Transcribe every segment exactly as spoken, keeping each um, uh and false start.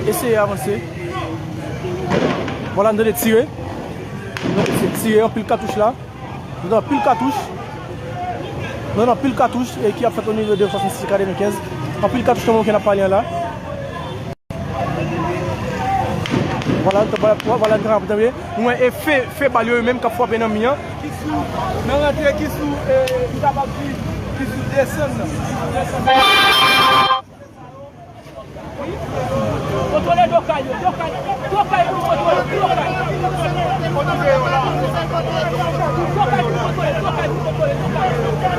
Eseye avanse. Vwala, nou tande tire. Nou tande tire, anpil katouch la. Nou tande anpil katouch. Nou tande anpil katouch e ki ap fèt o nivo de swasannsis katrevenkenz. Anpil katouch nan moman ke n ap pale an la. Vwala, vwala, vwala, nou wè e fe, fe bal yo, yo menm k ap frape nan mi an. Ki sou, nan rantre, ki sou, e, m kapab di, ki sou desann nan. Kontwole do kay yo, do kay, do kay pou kontwole, do kay. Do kay pou kontwole, do kay pou kontwole, do kay.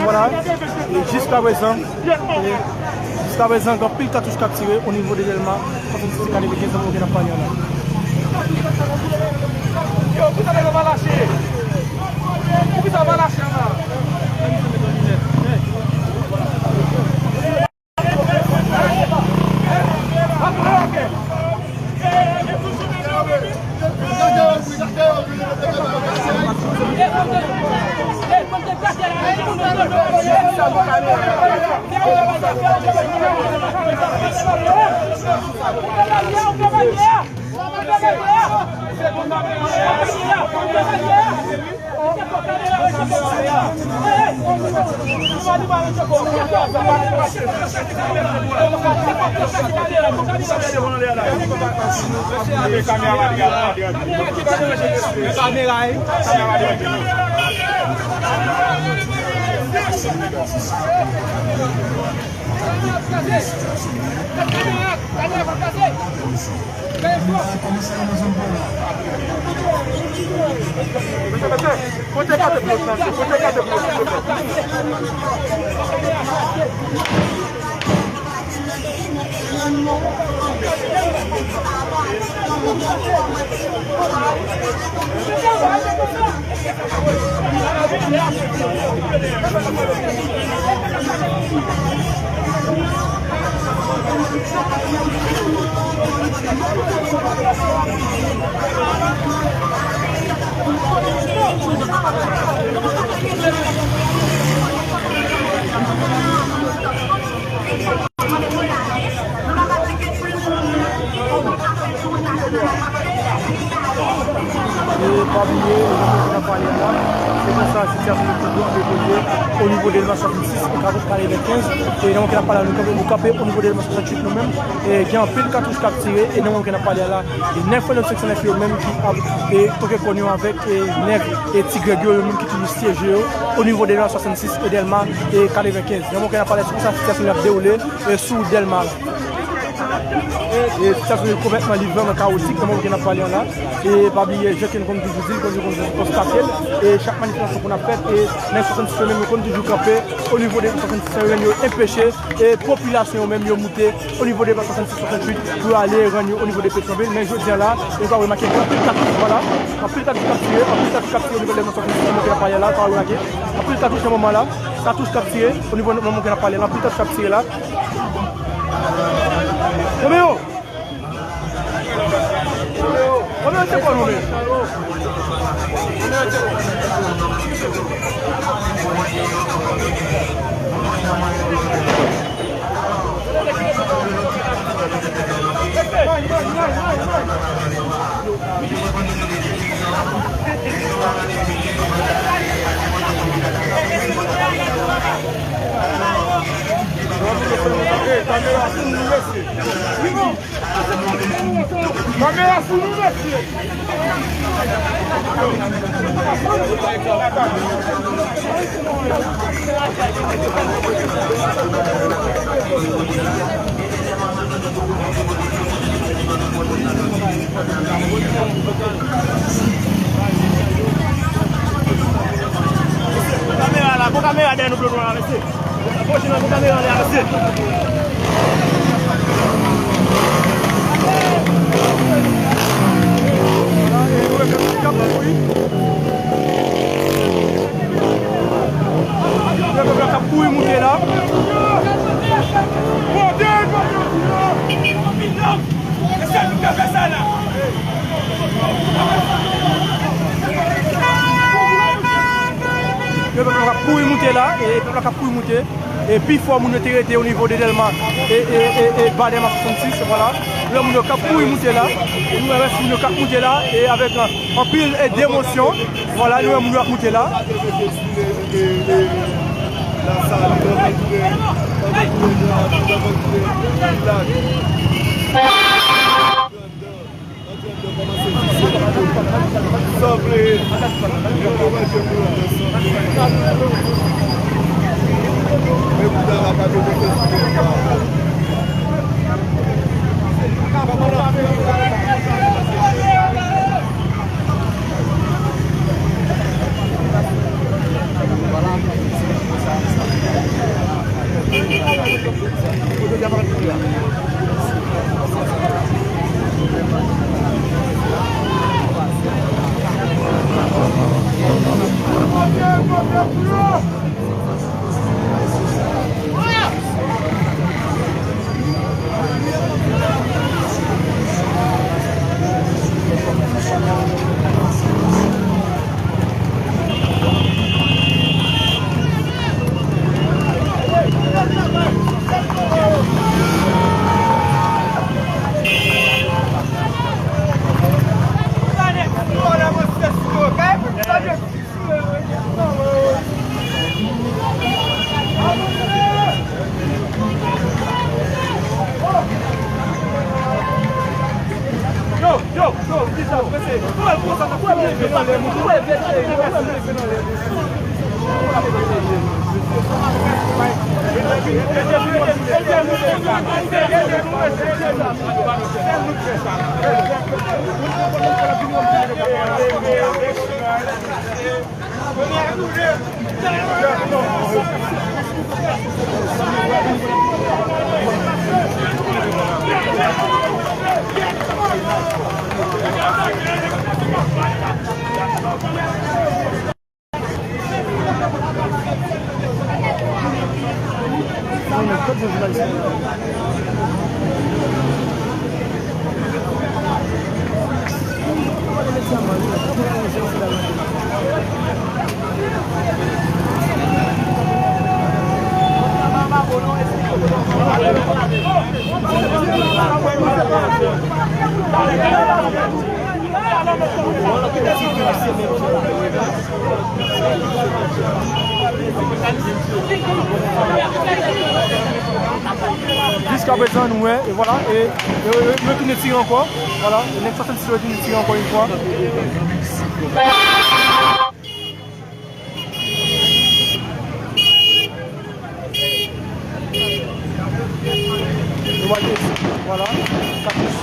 Vwala, e jiskaprezan, e jiskaprezan, gen anpil katouch k ap tire o nivo de Dèlma, konsa se katrevenkenz nan moman ke n ap pale an la. Yo, poukisa nèg yo pa lache? Poukisa yo pa lache an la? E pa bliye, e jan nou te nan pale a la, se konsa sitiyasyon yo toujou ap evolye o nivo de Dèlma swasannsis e katrevenkenz. E nan moman ke n ap pale a, nou kanpe, nou kanpe o nivo de Dèlma swasanntuit nou menm. E gen anpil katouch k ap tire, e nan moman ke n ap pale a la, e nèf Freedom senk san nèf yo menm ki ap, e, toke kòn yo avèk, e, nèg, e, Ti Grèg yo, yo menm ki toujou syeje yo o nivo de Dèlma swasannsis e Dèlma, e, katrevenkenz. Nan moman ke n ap pale a, se konsa sitiyasyon yo ap dewoule, e, sou Dèlma la. E sitiyasyon yo konplètman, li vrèman kawotik nan moman ke n ap pale an la. E pa bliye, jan ke nou konn toujou di l, konn toujou konstate l. E chak manifestasyon ke n ap fè, e nèg swasannsis yo menm, yo konn toujou kanpe o nivo de swasannsis yo menm, yo enpeche e popilasyon yo menm, yo moute o nivo de swasannsis, swasannwit pou yo ale rann yo o nivo de Petyonvil. Men jodi a la, nou ka remake gen anpil katouch, vwala, anpil katouch k ap tire, anpil katouch k ap tire o nivo de swasannsis yo menm ke n ap pale la, nou ka remake anpil katouch nan moman la, katouch k ap tire o nivo nan moman ke n ap pale la, anpil katouch k ap tire la. Romeo! Romeo, se kwa, Romeo? Kamera sou nou, mesye! Kamera la, bon kamera dèyè nou, blo, blo, la, mesye. Bon, kamera la, mesye. Nèg yo k ap kouri moute la. Nèg yo k ap kouri moute la, e pèp la k ap kouri moute. E pi fò moun yo te rete o nivo de Dèlma e, e, e, e ba Dèlma swasannsis, vwala. Nou wè moun yo k ap kouri moute la. Nou wè rès moun yo k ap moute la, e avèk, e, anpil, e, demosyon. Vwala, nou wè moun yo ap moute la. Jiskaprezan, nou wè, e vwala, e, e, e, yo tounen tire ankò. Vwala, nèg swasannsis yo tounen tire ankò yon fwa. Nou wè, Vwala, katouch.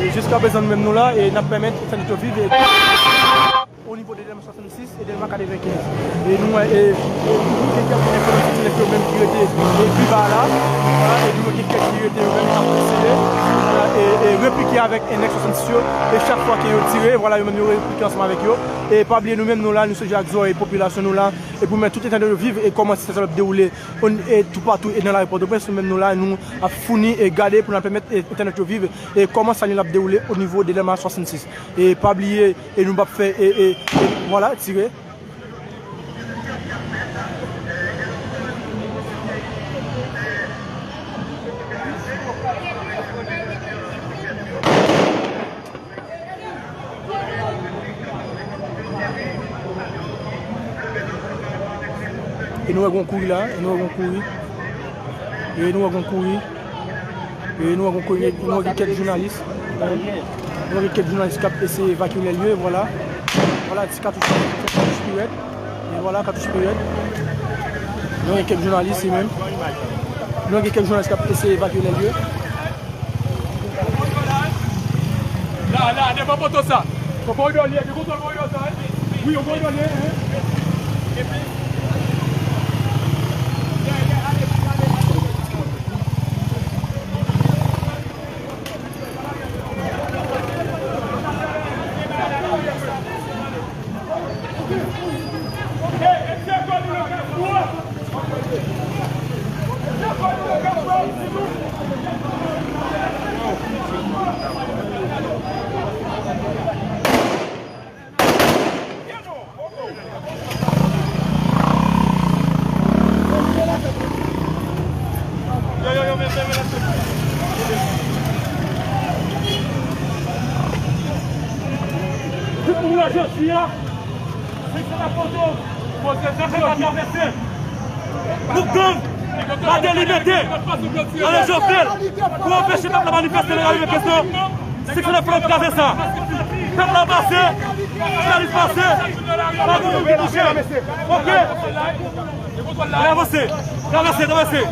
E jiskaprezan nou menm nou la e n ap pèmèt entènèt yo viv e o nivo de Dèlma swasannsis e Dèlma katrevenkenz. E nou wè, e, e nou gen kèk enfòmasyon yo menm ki rete e pi ba la. Vwala, e nou gen kèk ki rete yo menm k ap eseye, vwala, e, e replike avèk N X swasannsis yo. E chak fwa ke yo tire, vwala, yo menm yo replike ansanm avèk yo. E pa bliye nou menm nou la, nou se ak zòrèy popilasyon nou la. E pou mèt tout entènèt yo viv e kòman sitiyasyon ap dewoule e toupatou e nan lari Pòtoprens, nou menm nou la, nou ap founi e gade pou n ap pèmèt e entènèt yo viv e kòman sa li ap dewoule o nivo de Dèlma swasannsis. E pa bliye, e nou p ap fè, e, e, e, vwala, tire. E nou wè gon kouri la, e nou wè gon kouri. E nou wè gon kouri. E nou wè gon kouri, nou wè gen kèk jounalis. Nou wè gen kèk jounalis k ap eseye evakye lè lye, vwala. Vwala, ti katouch, katouch pi rèd. E vwala, katouch pi rèd. Nou wè gen kèk jounalis, li menm. Nou wè gen kèk jounalis k ap eseye evakye lè lye. La, la, devan poto sa. Yon koridò li ye, gen kontwòl koridò sa, wi. Wi, yon koridò li ye, wi. Tout moun la jodi a, se se la foto. Poze zafè pa travèse. Pou gang Mateli mete anlè Jovenel pou anpeche pèp la manifeste nan lari Pòtoprens. Six nèf fò n kraze sa. Pèp la pase, jounalis pase, pa gen moun ki touche. Oke? N avanse, travèse, travèse.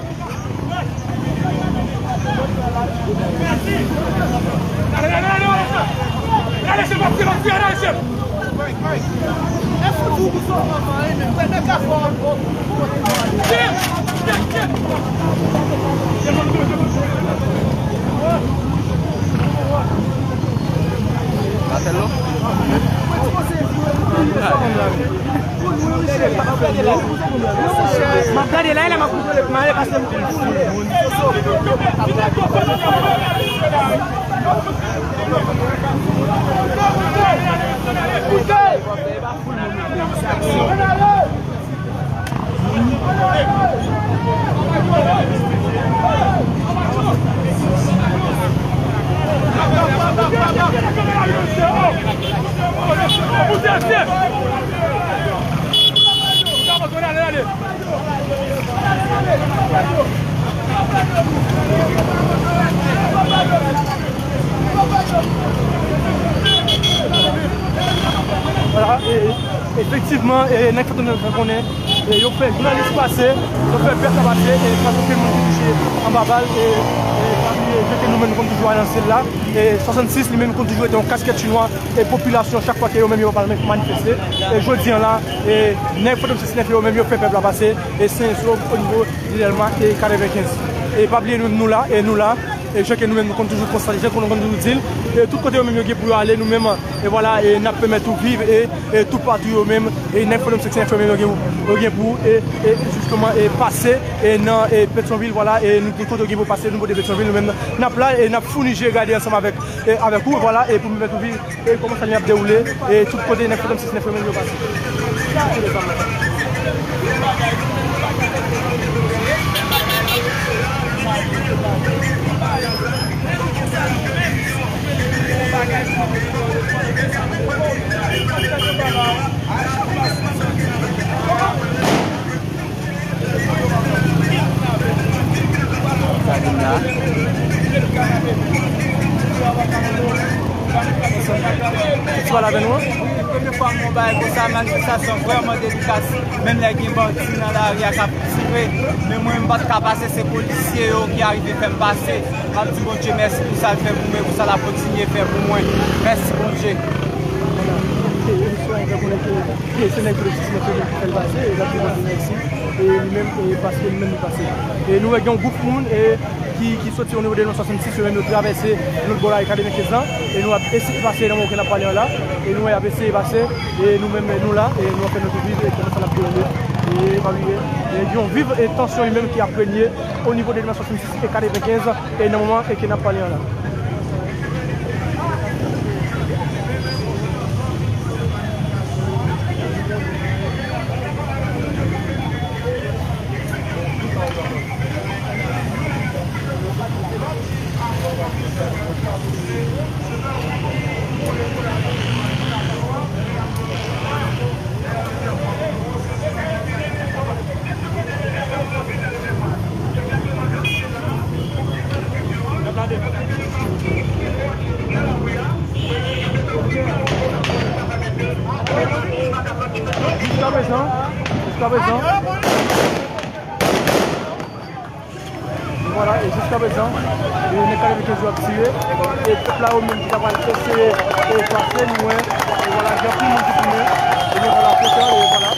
M ap gade la, e la m ap kontwole pou m ale, paske m konn moun. Vwala, e, e, efektivman, e, nèg Fantom nan fè konnen, e, yo fè jounalis pase, yo fè pèp la pase, e pa gen okenn moun ki touche anba bal, e, e, e, e, nou menm nou konn toujou anonse l la, e, swasannsis li menm konn toujou rete yon kaskèt chinwa, e, popilasyon chak fwa ke yo menm yo pral manifeste, e, jodi a la, e, nèg Fantom Six Nèf yo menm yo fè pèp la pase, e, sen zo o nivo de Dèlma e katrevenkenz. E pa bliye nou, nou la, e nou la, e jan ke nou menm nou konn toujou konstate, jan ke nou konn toujou di l, e tout kote yo menm yo gen pou yo ale, nou menm, e vwala, e n ap pèmèt ou viv, e, e toupatou yo menm, e nèg Fantom Six Nèf yo menm yo gen, yo gen pou, e, e jisteman, e pase, e nan, e Petyonvil, vwala, e nou gen kote yo gen pou pase, nou pote Petyonvil, nou menm n ap la, e n ap founi je gade ansanm avèk, e avèk ou, vwala, e pou pèmèt ou viv. E kòman sa li ap dewoule, e tout kote nèg Fantom Six Nèf yo menm yo pase. Sa vin la. Ki ti pale avè nou an? Wi, premye fwa m wè yon bagay konsa, manifestasyon vrèman delika. Menm lè gen bandi nan lari a k ap tire, men mwen m pa t ka pase, se polisye yo ki arive fè m pase. M ap di Bondye mèsi pou sa l fè pou mwen, pou sa l ap kontinye fè pou mwen. Mèsi Bondye. E, e, se yon rekonèt ke, ke se nèg politik nan peyi ki fè l pase, e n ap di Bondye mèsi. E li menm, e paske li menm li pase. E nou wè gen yon gwoup moun, e ki, ki soti o nivo de Lwen swasannsis, yo menm yo travèse lòt bò la, e katrevennkenz lan, e nou ap eseye pase nan moman ke n ap pale an la, e nou wè y ap eseye pase, e nou menm, nou la, e nou ap fè nou viv, e kòman sa n ap dewoule, e pa bliye, e yon viv, e tansyon li menm ki ap renye o nivo de Lwen swasannsis e katrevennkenz, e nan moman, e ke n ap pale an la. Jiskaprezan, jiskaprezan. Vwala, e jiskaprezan, e nèg katrevennkenz yo ap tire. E pèp la yo menm ki ta pral eseye, e pase, nou wè, e vwala, gen anpil moun ki tounen. E vwala, kote, e vwala.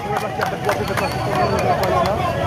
Nou wè plas ki ap fèt, nou wè plas ki ap fèt, nou wè plas la.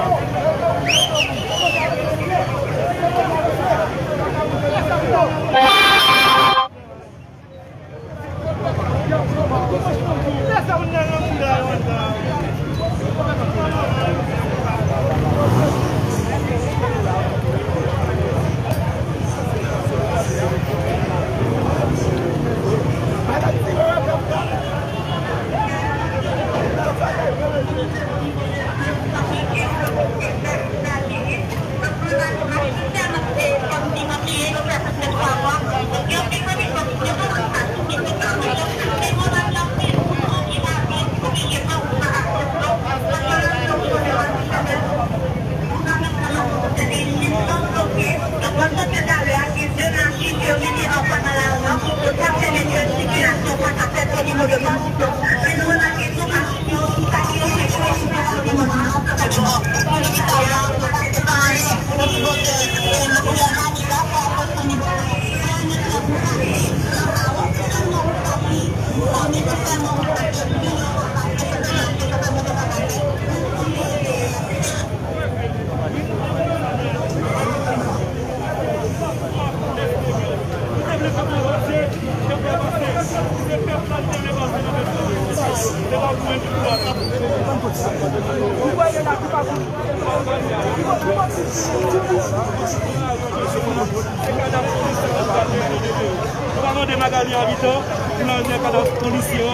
Nou pa mande Magalie Habitant pou l al nan kadaf polisye yo,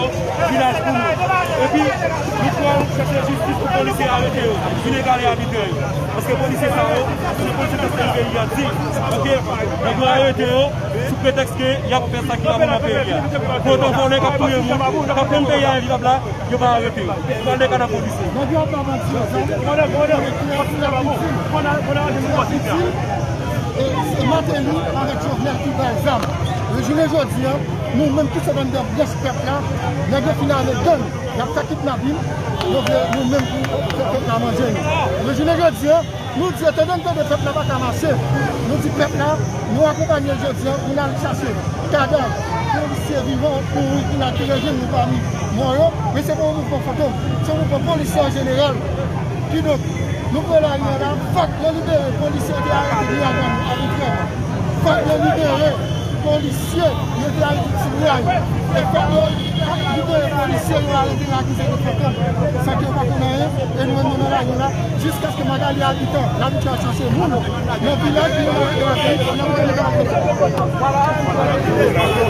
vilaj pou nou. Epi, nou pral chèche jistis pou polisye arete yo, vin egale abitè yo. Paske polisye sa yo, se polisye k ap fè peyi a di, oke, nèg yo arete yo sou pretèks ke y ap fè sa ki pa bon nan peyi a. Pou otan vòlè k ap touye moun, k ap rann peyi a envivab la, yo pa arete yo. Yo pral nan kadaf polisye. Nèg yo ap ba bandi yo zam pou yo tire sou lòt viktim. Sou lòt viktim, e se Martelly avèk Jovenel ki bay zam. Men jounen jodi a, nou menm ki se bann dèm branch pèp la, nèg yo fin ale gang, y ap fè kidnapin, yo vle nou menm pou fè pèp la manje nou. Men jounen jodi a, nou di, etandan n tande pèp la pa ka mache, nou di pèp la, nou akonpanye l jodi a pou n al chache kadav polisye vivan, pouri ki la, ki rejwenn nou pami mò yo, men se pa yon mouvman fantom, se yon mouvman polisye an jeneral. Kidonk, nou pran lari an la, fòk yo libere polisye yo te arete Miyagann abitrèman. Fòk yo libere polisye yo te arete Ti Mouray. E fòk yo libere polisye yo arete la ki se te fantom. Sa ke yo pa konn anyen, e nou menm nou nan lari an la, jiskaske Magalie Habitant, l abitye al chache moun nan vilaj, li nan lari an la, nan vilaj.